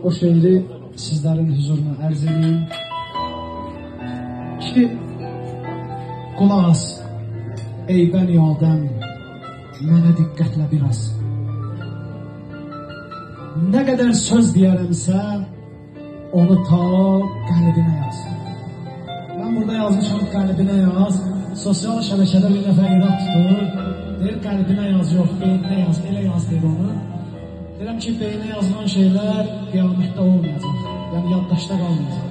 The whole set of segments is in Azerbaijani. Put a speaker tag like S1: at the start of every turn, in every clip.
S1: O şeiri sizlərin hüzuruna ərz edeyim. Ki, qulaq as, ey bəni Adəm, mənə diqqətlə biraz. Nə qədər söz deyərəmsə, onu ta qəlbinə yaz. Mən burada yazmışam qəlbinə yaz. Sosial şəbəkədə bir nəfər irad tutur. Deyir qəlbinə yaz, yox, beyninə yaz, elə yaz deyir onu. Deyirəm ki, beyninə yazılan şeylər qiyamətdə olmayacaq. Yəni yaddaşda qalmayacaq.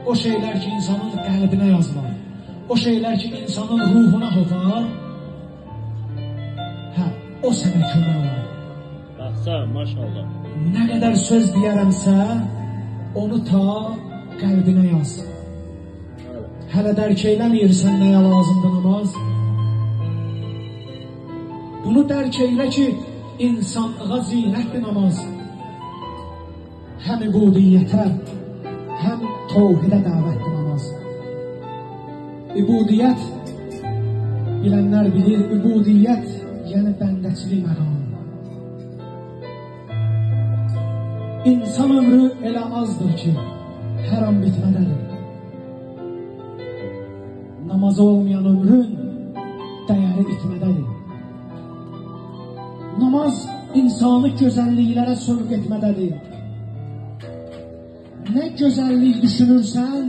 S1: O şeylər ki, insanın qəlbinə yazılar. O şeylər ki, insanın ruhuna hopar. Hə, o sənə kömək olar.
S2: Baxsa, maşallah.
S1: Nə qədər söz deyərəmsə, onu ta qəlbinə yaz.
S2: Bəli.
S1: Hələ dərk eyləmirsən nəyə lazımdır namaz. Bunu dərk eylə ki, insanlığa zinətdir namaz. Həm ibudiyyətə, həm tovhidə dəvətdir namaz. İbudiyyət, bilənlər bilir, ibudiyyət yəni bəndəçilik məqamı. İnsan ömrü elə azdır ki, hər an bitmədədir. Namazı olmayan ömrün dəyəri itmədədir. Namaz insanı gözəlliklərə sövq etmədədir. Nə gözəllik düşünürsən,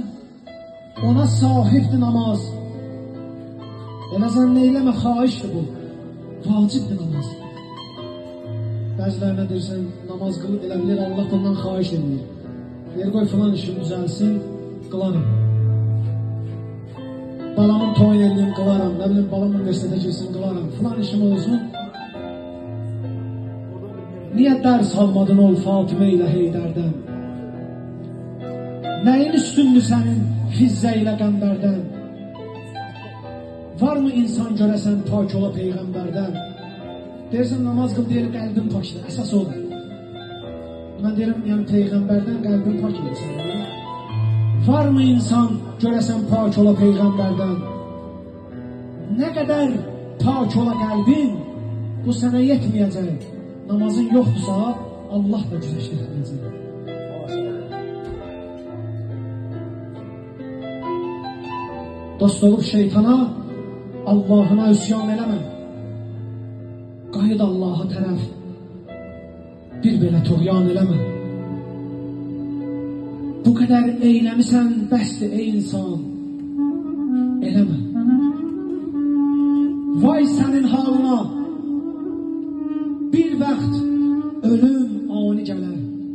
S1: ona sahibdir namaz. Elə zənn eyləmə, xahişdir bu. Vacibdir namaz. Bəzilərinə deyirsən, namaz qıl, elə bilir, Allah ondan xahiş eləyir. Deyir, qoy filan işim düzəlsin, qılarım. Balamın toyun eləyim, qılaram. Nə bilim, balam universitetə girsin, qılaram. Filan işim olsun. Niyə dərs almadın ol Fatimə ilə Heydərdən? Nəyin üstündür sənin Fizzə ilə Qəmbərdən? Varmı insan görəsən pak ola Peyğəmbərdən? Deyirsən namaz qıl, deyir qəlbim pakdır, əsas odur. Mən deyirəm, yəni Peyğəmbərdən qəlbim pak idi sənin. Varmı insan görəsən pak ola Peyğəmbərdən? Nə qədər pak ola qəlbin, bu sənə yetməyəcək. Namazın yoxdursa, Allah da güzəşt etməyəcək. Dost olub şeytana, Allahına üsyan eləmə. Qayıd Allaha tərəf, bir belə tuğyan eləmə. Bu qədər eyləmisən, bəsdir ey insan, eləmə. Vay sənin halına,